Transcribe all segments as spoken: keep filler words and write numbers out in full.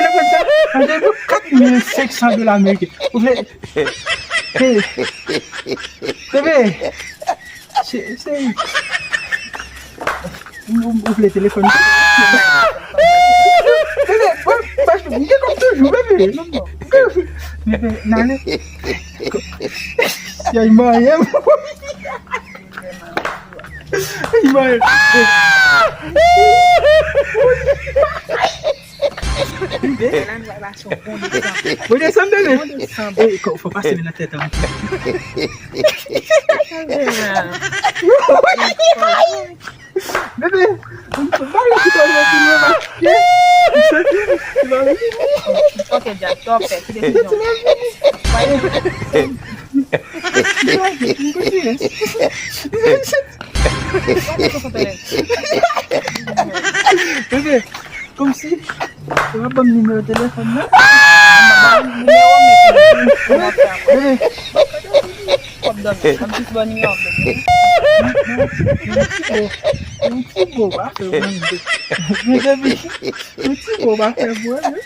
telefòn sa, an telefòn kat mil senk san dola ameriken. Ou vle, bebe, bebe, se, se, ou, ou vle telefòn. Bebe, mwen, mwen gen kòb toujou, bebe. Bebe, n ale. Yay, manyen. Yay, manyen. Bon desanm, bebe. Bon desanm. Ey, fò pase men nan tèt an. Sa vle la. Bebe, m pa vle kite w nan fim nan, paske m santi m pa vle fini. Ok, Jack, to pè, ki desizyon? Ti nan fini. M kontinye. Bebe, kòmsi, w ap ban m nimewo telefòn nan? M ap ban w nimewo m epi m ap fè apre. Bebe. W ap dòmi, m ap jis ban w nimewo m, bebe. Yon ti bo, yon ti bo pa fè mwen de. Yon ti bo pa fè mwen de.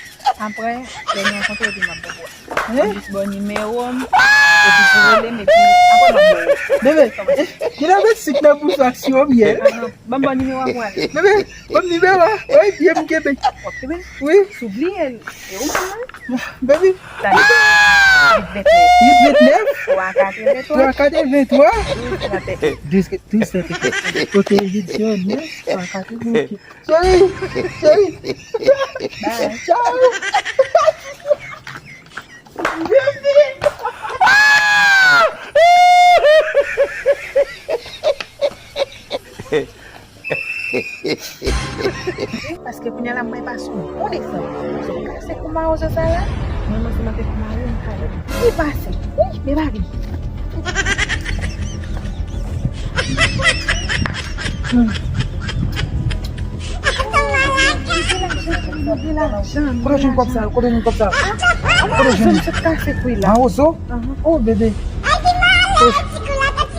Apre, lè nou rankontre, epi m ap ban w. Hein? M jis ba w nimewo m, epi pou rele m, epi apre m ap ba w. Bebe, genlè w met sik nan bouch ou ak siwo myèl. Ahan, ban m ba w nimewo a pou ale. Bebe, ban m nimewo a. Wi, byen m kenbe. W ap kenbe? Wi. Si w bliye l, e ou menm, non? Bebe. Tande. Uit vennèf. Uit vennèf? Twa katrevenntwa. Twa katrevenntwa. Douz trannteyen. Douz, douz trannteyen. Ok, uit zèro nèf, twa katrevenntwa. Cheri, cheri. Bye. Ciao. Paske kounye a la, mwen pase yon bon desanm. Kase kou mawozo sa la. Mwen, mwen se mwen te kou mawozo, mwen pale. Li pase. Wi, men pa vin. Kote w jwenn kòb sa? Kote w jwenn kòb sa? Kote w jwenn? Mawozo? Oh, bebe.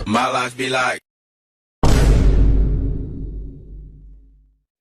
My life be like